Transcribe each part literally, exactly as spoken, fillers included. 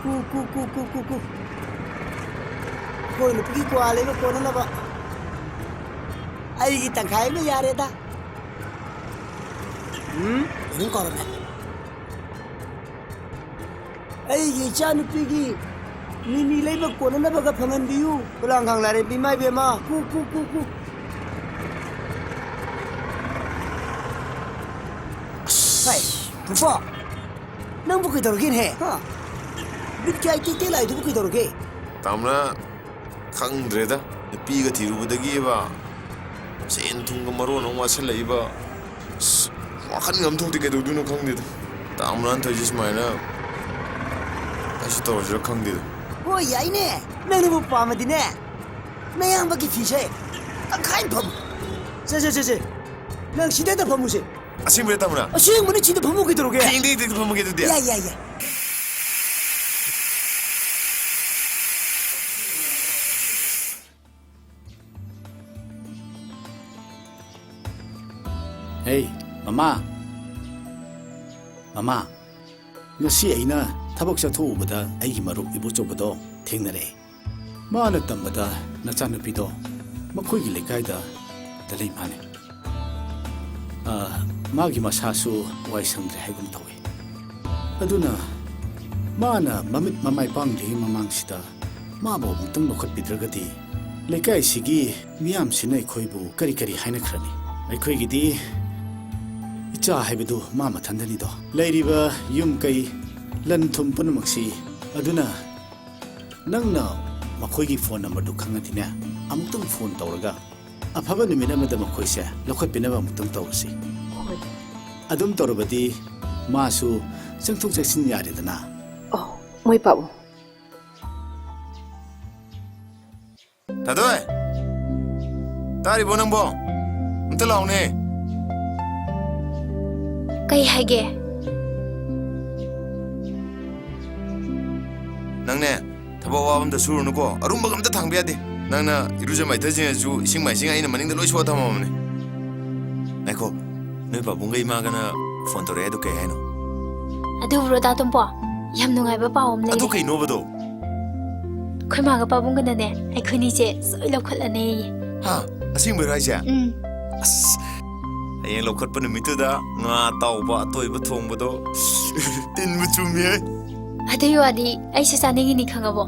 ꯀꯨ, ꯀꯨ, ꯀꯨ, ꯀꯨ, ꯀꯨ, ꯀꯨ꯫ ꯑꯩꯈꯣꯏ ꯅꯨꯄꯤꯒꯤ ꯀ꯭ꯋꯥ ꯂꯩꯕ ꯀꯣꯟꯅꯅꯕ ꯑꯩꯒꯤ ꯇꯪꯈꯥꯏ ꯑꯃ ꯌꯥꯔꯦꯗ꯫ ꯎꯝ, ꯑꯗꯨꯝ ꯀꯧꯔꯝꯃꯦ꯫ ꯑꯩꯒꯤ ꯏꯆꯥꯅꯨꯄꯤꯒꯤ ꯃꯤꯃꯤ ꯂꯩꯕ ꯀꯣꯟꯅꯅꯕꯒ ꯐꯪꯍꯟꯕꯤꯌꯨ꯫ ꯈꯨꯂꯥꯡꯈꯥꯡ ꯂꯥꯏꯔꯦꯝꯕꯤ ꯏꯃꯥ ꯏꯕꯦꯝꯃ꯫ ꯀꯨ, ꯀꯨ, ꯀꯨ, ꯀꯨ꯫ ꯑꯁ꯫ ꯍꯥꯏ, ꯇꯣꯝꯄꯣ, ꯅꯪꯕꯨ ꯀꯩꯗꯧꯔꯒꯦꯅꯦꯍꯦ? ꯍꯥ? ꯕꯤꯠ ꯀꯌꯥ ꯏꯇꯦꯛ ꯇꯦꯛ ꯂꯥꯛꯏꯗꯨꯕꯨ ꯀꯩꯗꯧꯔꯒꯦ? ꯇꯥꯃꯅ, ꯈꯪꯗ꯭ꯔꯦꯗ, ꯅꯨꯄꯤꯒ ꯊꯤꯔꯨꯕꯗꯒꯤꯕ ꯁꯦꯟ ꯊꯨꯝꯒ ꯃꯔꯣꯟ ꯑꯃ ꯋꯥꯠꯁꯜꯂꯛꯏꯕ꯫ ꯑꯁ, ꯋꯥꯈꯜꯒ ꯑꯃ ꯊꯣꯛꯇꯦ, ꯀꯩꯗꯧꯗꯣꯏꯅꯣ ꯈꯪꯗꯦꯗ꯫ ꯇꯥꯃꯅ ꯇꯧꯔꯤꯁꯦ ꯁꯨꯃꯥꯏꯅ ꯑꯩꯁꯨ ꯇꯧꯔꯁꯤꯔ ꯈꯪꯗꯦꯗ꯫ ꯍꯣꯏ, ꯌꯥꯏꯅꯦ, ꯅꯪꯅꯕꯨ ꯄꯥꯝꯃꯗꯤꯅꯦ, ꯅꯌꯥꯝꯕꯒꯤ ꯐꯤꯁꯦ ꯇꯪꯈꯥꯏ ꯑꯃ ꯐꯝꯃꯨ꯫ ꯁꯦ, ꯁꯦ, ꯁꯦ, ꯁꯦ, ꯅꯪ ꯁꯤꯗꯩꯗ ꯐꯝꯃꯨꯁꯦ꯫ ꯑꯁꯦꯡꯕꯩꯔꯣ, ꯇꯥꯃꯅ? ꯑꯁꯦꯡꯕꯅꯤ, ꯁꯤꯗ ꯐꯝꯃꯨ ꯀꯩꯗꯧꯔꯒꯦ? ꯍꯌꯦꯡꯗꯒꯤ ꯍꯦꯛꯇ ꯐꯝꯃꯒꯦ ꯑꯗꯨꯗꯤ꯫ ꯌꯥꯏ, ꯌꯥꯏ, ꯌꯥꯏ꯫ ꯍꯦ, ꯃꯃꯥ꯫ ꯃꯃꯥ, ꯉꯁꯤ ꯑꯩꯅ ꯊꯕꯛ ꯆꯠꯊꯣꯛꯎꯕꯗ ꯑꯩꯒꯤ ꯃꯔꯨꯞ ꯏꯕꯣꯆꯧꯕꯗꯣ ꯊꯦꯡꯅꯔꯛꯑꯦ꯫ ꯃꯥꯅ ꯇꯝꯕꯗ ꯅꯆꯥꯅꯨꯄꯤꯗꯣ ꯃꯈꯣꯏꯒꯤ ꯂꯩꯀꯥꯏꯗ ꯗ ꯂꯩ ꯃꯥꯜꯂꯦ꯫ ꯑ, ꯃꯥꯒꯤ ꯃꯁꯥꯁꯨ ꯋꯥꯏ ꯁꯪꯗ꯭ꯔꯦ ꯍꯥꯏꯒꯨꯝ ꯇꯧꯏ꯫ ꯑꯗꯨꯅ ꯃꯥꯅ ꯃꯃꯤꯠ ꯃꯃꯥꯏ ꯄꯥꯡꯗ꯭ꯔꯤꯉꯩ ꯃꯃꯥꯡꯁꯤꯗ ꯃꯥꯕꯨ ꯑꯃꯨꯛꯇꯪ ꯂꯧꯈꯠꯄꯤꯗ꯭ꯔꯒꯗꯤ ꯂꯩꯀꯥꯏꯁꯤꯒꯤ ꯃꯤꯌꯥꯝꯁꯤꯅ ꯑꯩꯈꯣꯏꯕꯨ ꯀꯔꯤ ꯀꯔꯤ ꯍꯥꯏꯅꯈ꯭ꯔꯅꯤ? ꯑꯩꯈꯣꯏꯒꯤꯗꯤ ꯏꯆꯥ ꯍꯥꯏꯕꯗꯨ ꯃꯥ ꯃꯊꯟꯗꯅꯤꯗꯣ꯫ ꯂꯩꯔꯤꯕ ꯌꯨꯝ ꯀꯩ, ꯂꯟ ꯊꯨꯝ ꯄꯨꯝꯅꯃꯛꯁꯤ꯫ ꯑꯗꯨꯅ ꯅꯪꯅ ꯃꯈꯣꯏꯒꯤ ꯐꯣꯟ ꯅꯝꯕꯔꯗꯨ ꯈꯪꯉꯗꯤꯅꯦ, ꯑꯃꯨꯛꯇꯪ ꯐꯣꯟ ꯇꯧꯔꯒ ꯑꯐꯕ ꯅꯨꯃꯤꯠ ꯑꯃꯗ ꯃꯈꯣꯏꯁꯦ ꯂꯧꯈꯠꯄꯤꯅꯕ ꯑꯃꯨꯛꯇꯪ ꯇꯧꯔꯁꯤ꯫ ꯍꯣꯏ꯫ ꯑꯗꯨꯝ ꯇꯧꯔꯕꯗꯤ ꯃꯥꯁꯨ ꯆꯪꯊꯣꯛ ꯆꯪꯁꯤꯟ ꯌꯥꯔꯦꯗꯅ꯫ ꯑꯣ, ꯃꯣꯏ ꯄꯥꯕꯨꯡ꯫ ꯊꯥꯗꯣꯏ! ꯇꯥꯔꯤꯕꯣ ꯅꯪꯕꯣ? ꯑꯝꯇ ꯂꯥꯎꯅꯦ꯫ ꯀꯩ ꯍꯥꯏꯒꯦ? ꯅꯪꯅꯦ, ꯊꯕꯛ ꯑꯋꯥꯕ ꯑꯝꯇ ꯁꯨꯔꯨꯅꯨꯀꯣ, ꯑꯔꯨꯝꯕꯒ ꯑꯝꯇ ꯊꯥꯡꯕ ꯌꯥꯗꯦ꯫ ꯅꯪꯅ ꯏꯔꯨꯖ ꯃꯥꯏꯊꯖꯅꯤꯡꯉꯁꯨ ꯏꯁꯤꯡ ꯃꯥꯏꯁꯤꯡ ꯑꯩꯅ ꯃꯅꯤꯡꯗ ꯂꯣꯏ ꯁꯣꯛꯑ ꯊꯝꯃꯕꯅꯦ꯫ ꯉꯥꯏꯈꯣ, ꯅꯣꯏ ꯄꯥꯕꯨꯡꯒ ꯏꯃꯥꯒꯅ ꯐꯣꯟ ꯇꯧꯔꯛꯑꯦ, ꯑꯗꯨ ꯀꯩ ꯍꯥꯏꯅꯣ? ꯑꯗꯨꯕꯨꯔꯣ, ꯗꯥ ꯇꯣꯝꯄꯣ? ꯌꯥꯝ ꯅꯨꯡꯉꯥꯏꯕ ꯄꯥꯎ ꯑꯃ ꯑꯗꯨ ꯂꯩꯔꯦ꯫ ꯀꯩꯅꯣꯕꯗꯣ? ꯑꯩꯈꯣꯏ ꯃꯥꯒ ꯄꯥꯕꯨꯡꯒꯅꯅꯦ, ꯑꯩꯈꯣꯏꯅꯤꯁꯦ ꯁꯣꯏ ꯂꯧꯈꯠꯂꯅꯦꯌꯦ꯫ ꯍꯥ? ꯑꯁꯦꯡꯕꯩꯔꯣ ꯍꯥꯏꯁꯦ? ꯎꯝ꯫ ꯑꯁ, ꯍꯌꯦꯡ ꯂꯧꯈꯠꯄ ꯅꯨꯃꯤꯠꯇꯨꯗ ꯉꯥ ꯑꯇꯥꯎꯕ ꯑꯇꯣꯏꯕ ꯊꯣꯡꯕꯗꯣ ꯇꯤꯟꯕꯨ ꯆꯨꯝꯃꯤꯍꯦ꯫ ꯑꯗꯨꯒꯤ ꯋꯥꯗꯤ ꯑꯩꯁꯨ ꯆꯥꯅꯤꯡꯉꯤꯅꯤ, ꯈꯪꯉꯕꯣ?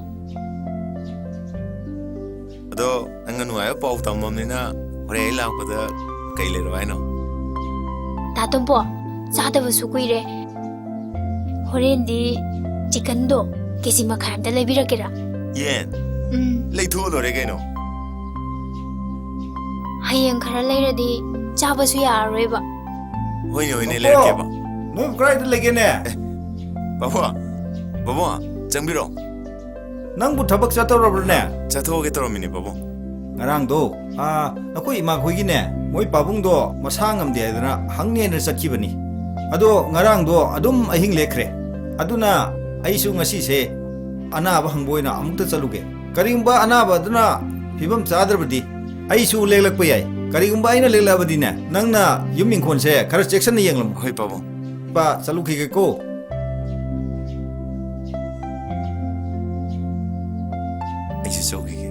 ꯑꯗꯣ ꯅꯪꯅ ꯅꯨꯡꯉꯥꯏꯕ ꯄꯥꯎ ꯇꯝꯃꯕꯅꯤꯅ ꯍꯣꯔꯦꯟ ꯑꯩ ꯂꯥꯛꯄꯗ ꯀꯩ ꯂꯩꯔꯣ ꯍꯥꯏꯅꯣ? ꯗꯥ ꯇꯣꯝꯄꯣ, ꯆꯥꯗꯕꯁꯨ ꯀꯨꯏꯔꯦ꯫ ꯍꯣꯔꯦꯟꯗꯤ ꯆꯤꯀꯟꯗꯣ ꯀꯦꯖꯤ ꯃꯈꯥꯏ ꯑꯝꯇ ꯂꯩꯕꯤꯔꯛꯀꯦꯔꯥ? ꯌꯦꯟ? ꯎꯝ꯫ ꯂꯩꯊꯣꯛꯑ ꯂꯣꯏꯔꯦ ꯀꯩꯅꯣ꯫ ꯍꯌꯦꯡ ꯈꯔ ꯂꯩꯔꯗꯤ ꯆꯥꯕꯁꯨ ꯌꯥꯔꯔꯣꯏꯕ꯫ ꯍꯣꯏꯅꯦ, ꯍꯣꯏꯅꯦ, ꯄꯥꯕꯨꯡ! ꯂꯩꯔꯛꯀꯦꯕ꯫ ꯅꯣꯏꯕꯨ ꯀꯗꯥꯏꯗ ꯂꯩꯒꯦꯅꯦ? ꯄꯥꯕꯨꯡ, ꯄꯥꯕꯨꯡ, ꯆꯪꯕꯤꯔꯣ꯫ ꯅꯪꯕꯨ ꯊꯕꯛ ꯆꯠꯇꯧꯔꯕ꯭ꯔꯅꯦ? ꯆꯠꯊꯣꯛꯑꯒꯦ ꯇꯧꯔꯝꯃꯤꯅꯦ, ꯄꯥꯕꯨꯡ꯫ ꯉꯔꯥꯡꯗꯣ, ꯑꯥ, ꯅꯈꯣꯏ ꯏꯃꯥꯈꯣꯏꯒꯤꯅꯦ, ꯃꯣꯏ ꯄꯥꯕꯨꯡꯗꯣ ꯃꯁꯥ ꯉꯝꯗꯦ ꯍꯥꯏꯗꯅ ꯍꯪꯅꯦꯅ ꯆꯠꯈꯤꯕꯅꯤ꯫ ꯑꯗꯣ ꯉꯔꯥꯡꯗꯣ ꯑꯗꯨꯝ ꯑꯍꯤꯡ ꯂꯦꯛꯈ꯭ꯔꯦ꯫ ꯑꯗꯨꯅ ꯑꯩꯁꯨ ꯉꯁꯤꯁꯦ ꯑꯅꯥꯕ ꯍꯪꯕ ꯑꯣꯏꯅ ꯑꯃꯨꯛꯇ ꯆꯠꯂꯨꯒꯦ꯫ ꯀꯔꯤꯒꯨꯝꯕ ꯑꯅꯥꯕ ꯑꯗꯨꯅ ꯐꯤꯕꯝ ꯆꯥꯗ꯭ꯔꯕꯗꯤ ꯑꯩꯁꯨ ꯂꯦꯛꯂꯛꯄ ꯌꯥꯏ꯫ ꯀꯔꯤꯒꯨꯝꯕ ꯑꯩꯅ ꯂꯦꯛꯂꯛꯑꯕꯗꯤꯅꯦ, ꯅꯪꯅ ꯌꯨꯝ ꯏꯪꯈꯣꯜꯁꯦ ꯈꯔ ꯆꯦꯛꯁꯤꯟꯅ ꯌꯦꯡꯂꯝꯃꯨ꯫ ꯍꯣꯏ, ꯄꯥꯕꯨꯡ꯫ ꯏꯄꯥ, ꯆꯠꯂꯨꯈꯤꯒꯦꯀꯣ꯫ ꯑꯩꯁꯨ ꯆꯧꯈꯤꯒꯦ꯫